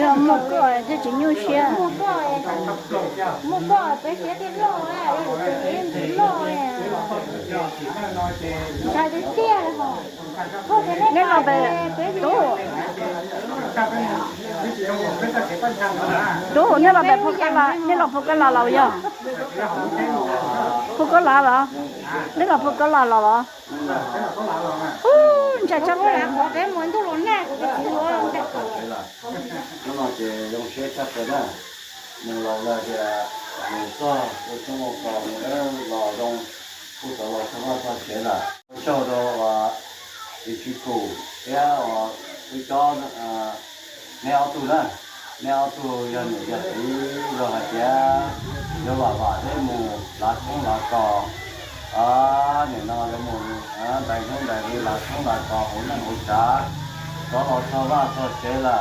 Yo, mò cua, yo, chỉ nhú sia. Mò cua, bé sia tiết lô á, bé sia tiết lô á. Sai tiết tiết hả? Nên là bé, tú. Tú, nên là bé phô cái là, nên là phô cái là lầu yo. Phô cái là lầu. Nên là phô cái là lầu. Ú, chà chà. ເນາະ ເຈົ້າ ຢອງເຊດ ເຈົ້າ ເປີດນະ ໝູ່ເຮົາລະເດ ໝູ່ຊໍ ຜູ້ຊົງອົງກອນ ເອີ ຫຼໍ່ລົງ ຜູ້ສອນເຮົາສະມາດຊອດເຊລະ ເຈົ້າ ໂດວ່າ ອີພີໂກ ເອີ ຜູ້ຈອນ ເອີ ແນວຕູ້ນະ ແນວຕູ້ ຢ່າໜູຢ່າຕີ ລະຫາເຈຍ ຢ່າວ່າວ່າເດ້ໝູ່ ຫຼາຊົງຫຼາກອ ອາ ແນ່ນອນລະໝູ່ ອາ ໄດໂນໄດລີ ຫຼາຊົງຫຼາກອ ໂຫນັ້ນໂຫສາ ສອນເຮົາສະມາດຊອດເຊລະ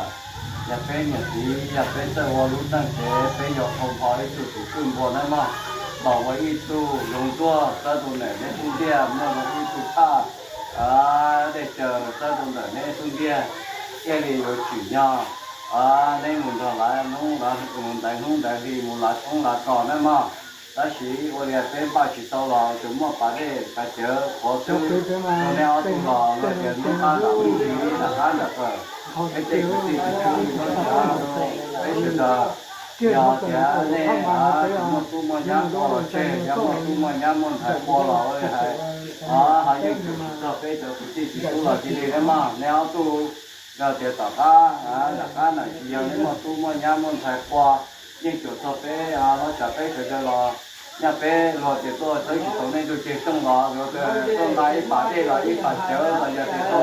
ຢ່າເປັນຫຍັງດີ ຢ່າເປັນເຈົ້າວໍລຸດນັ້ນເສ ເປັນຢອກຄົມພໍອີຕູ່ຕູຟື້ນບົວນັ້ນມາ ບອກວ່າອີຕູ່ ລົງຕົວ ຊາໂດແນໃນທຸ່ງເດຍ ເມື່ອວ່າອີຕູ່ພາ ອາ ໄດ້ເຈີ ຊາໂດແນໃນທຸ່ງເດຍ ເອລີໂອຈີຍອ ອາ ໃນໝູ່ທັງຫຼາຍ ໝູ່ຫຼາຍ ໝູ່ໃດໜຸ່ງໃດລີ ໝູ່ຫຼາຊົງຫຼາກອນັ້ນມາ ລາສີໂອເລຍເປັນປາສີເຕົາຫຼອກ ຈົນໝໍ້ປາເດ ກາເຈີ ຂໍຊື້ ໂຕແນວເອົາຕູ້ຫຼອກ ເລີຍເດີນມຸກອາດາວິທີ ນາຄານດາເປີ ເປັນເຕກຸຕິ ເປັນເຕ ເປັນເຕ ຍາເຈຍເນ ອາ ໝົດຕູ້ໝົດຍາມ ໂອເຊ ຍາໝົດຕູ້ໝົດຍາມ ມົນໄທ ໂຄລາວເອີຍ ອາ ຫາຍຢູ່ ເປັນເຕກຸຕິ ຊິຕູລາກິເລນະມາ ແນວຕູ້ ເຈົ້າເຕຕາກາ ອາ ຕາການາຊີຍາ ໃນໝົດຕູ້ໝົດຍາມ ມົນໄທ ໂຄລາວ ຍິງໂຈດຊອບເປ ອາ ເຮົາຈະໄປເທື່ອເດີລອ ຍາເປ ໂລເຕໂຕ ເທີກິໂຕ ໃນດູເຈຕົງລອ ໂລເຕໂຕ ນາຍປາເດລອ ອີປາເຈີລອ ຍາເຕໂຕ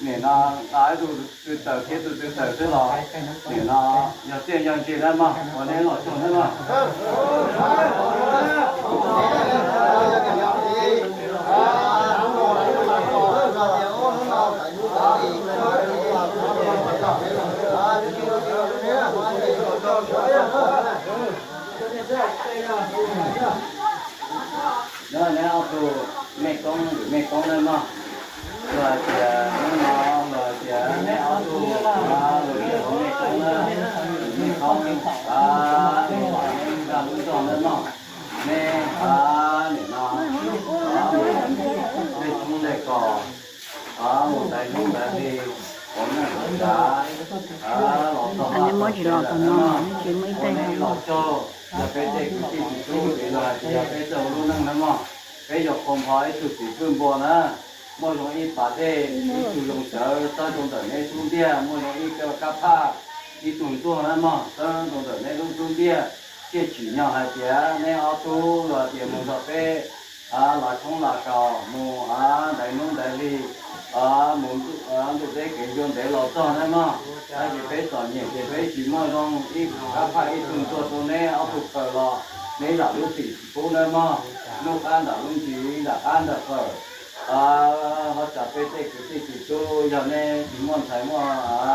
ເນນາ ອາ ດູ ຕື່ນເຕີເຄ ຕູຕື່ນເຕີເຊລອ ເນນາ ຍາເຕຍາເຈນາມາ ວັນນີ້ລອຊົງນາມາ ເດີແນວເອົາໂຕແມ່ກ້ອງ ແມ່ກ້ອງນັ້ນເນາະ ເຫຼືອເສຍນ້ອງເຫຼືອເສຍແມ່ເອົາໂຕມາເຫຼືອເສຍຂອງແມ່ກ້ອງເດີ ແມ່ກ້ອງ ອາ ແມ່ດຳມື້ຈອມນັ້ນເນາະ ແມ່ ອາ ນີ້ເນາະ ອາ ເປັນຊຸງແລກກໍ ອັນນີ້ໝໍຊິຫຼອກຕອນນອນ ນີ້ຊິມື້ແຕ່ງ ເປັນເດັກທີ່ດີທີ່ສຸດ ເປັນເຈົ້າ ເປັນເຈົ້າລູກໜຶ່ງນຳເນາະ ເປັນຢາກຄວາມພາຍສຸດສີຟື້ນບົວນະ ໝໍຢອງອີປາເທດ ອີຕູຢອງເສີ ເຕີນຕົງເຕີນໃນຊຸມເດຍ ໝໍຢອງອີເກີກັບພາ ອີຕຸ່ນຕົວນະເນາະ ເຕີນຕົງເຕີນໃນລຸງຊຸມເດຍ ເຈັດສີຍອດໃຫ້ເຕຍ ໃນອອໂຕ້ ເຕຍໝູ່ດອກເປ ອາ ຫຼາຊົງຫຼາເກົາ ໝູ່ ອາ ໄດນຸ້ງໄດລີ ອາ ໝູ່ ອາ ດຸເດເກຍນຍົນເດຫຼໍ່ເຈົ້ານະເນາະ ໃຫ້ເປັນເປສອນເຫຍເປັນເປສີໝໍຢອງອີກ ກັບພາກອີກຕຸ່ນຕົວໂຕແນ່ ເອົາຜູ້ເກີດຫຼໍ່ ໃນດາບລຸງສີປູນະເນາະ ລູກອານດາບລຸງສີ ດາບອານດາບເກີດ ອາ ເຮົາຈະເປັນເຕກຸຕິກິໂຕ ຢ່າແນ່ສີມ່ອນໄຊມ່ອນ ອາ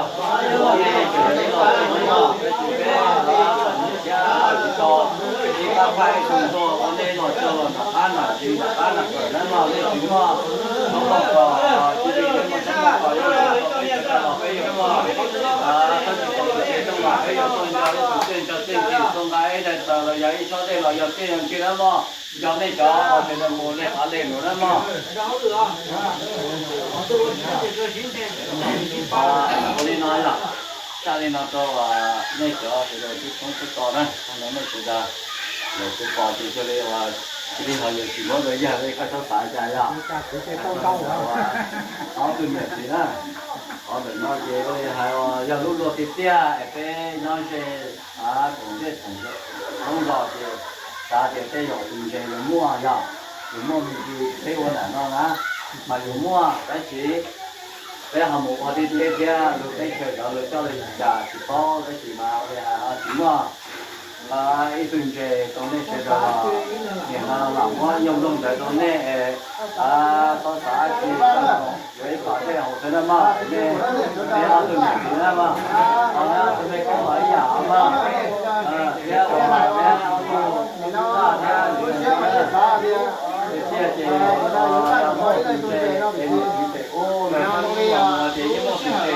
Yog nej cov hais tias mus hle khav hle lawm na mog. Ua li no yog, tag li no rau nej cov sawv daws tub thoob tub tos na, thoob tos nej sawv daws, lawv tub pom ces cia li ua, cia li ho yuav tsis muab rau yawg, nej koj txhob xav cas yog. Qhov twg nyiam txiv na, qhov ntawm no ces ua li hais ua yog lub luag tiag tiag es peb nyob ze, koom zej koom zos Hông dò tiê, dò tiê tê yŏ tŭ nche yŏ muoh yŏ, yŏ muoh mĭn ki tê ua nă no na, ma yŏ muoh, bai chi, bai hŏ mŏ ua tê tê tiê, lu bai choi dau lu choi lu ja chi pô, bai chi ma ua ha chi muoh. A, i tŭ nche tŏ nê choi dau, niê na la muoh yŏm lŏng dai tŏ nê, a, tŏ sa chi. Yua i pa te hong se na ma, ne, ne a tu ni na ma, a na tu ne ko a ya ma, a, ya wa ma, ya a tu, na, na, ni, na, na, ni, te, te, te, a, ya mo, te, te, te, ni, te, o, na, na, ni, a, te, ye mo, te, te, o,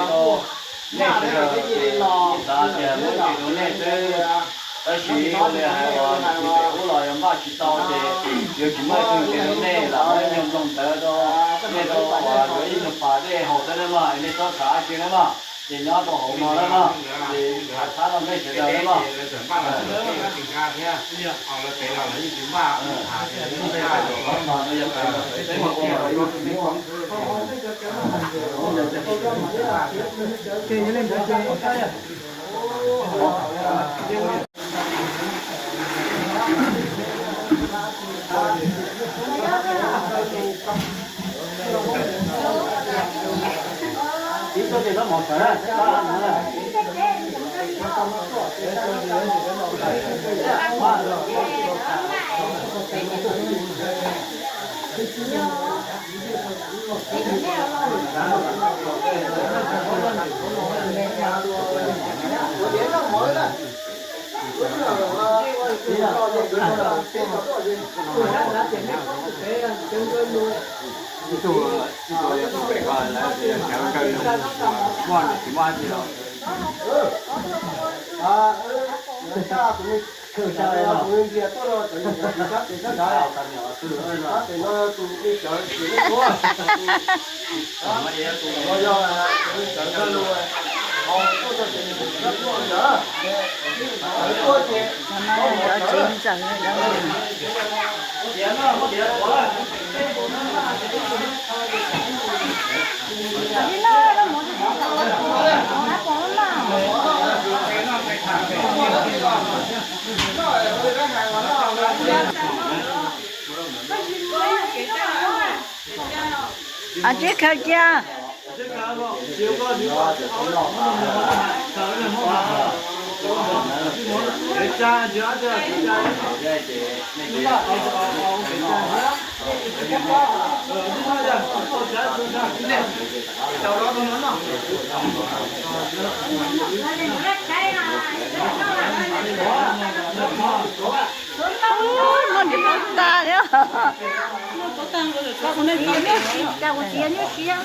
ne, te, te, te, ni, sa, te, mo, te, do, ne, te, တႃႇသီႇ ဢူႈလႄႈ ႁႂ်ႈဝႃႈ ၼႆႉ ၶိုၼ်ႈပႅတ်ႈ ဢူႈလႃႈ ယင်းမႃး ၶိုၼ်းတေႃႇ တေ ယိူဝ်ႈၶိုၼ်ႈမႃး ၶိုၼ်းတေႃႇၼႄႇလႃႈ ဝႃႈ ယုမ်ႇၼုမ်ႇတႄႉတေႃႇ ၼႄႇတေႃႇ ဝႃႈ လူၺ်ႈၼုမ်ႇပႃႇတႄႉ ႁဝ်းတႄႉၼႆႉမႃး ဢၼ်ၼႆႉ တေႃႇၵႃႈၶိုၼ်းၼႆႉမႃး တေၺွပ်းတေႃႇ ႁဝ်းမႃးၼႆႉမႃး တေႁႃထၢၼ်ႇၼႆႉ သေတႃႉၼႆႉမႃး ဢေႃႈ Ăt chik khaw chia. Ôi, con cái bông ta đấy. Con cái này con này. Chào con chia nhé, chia.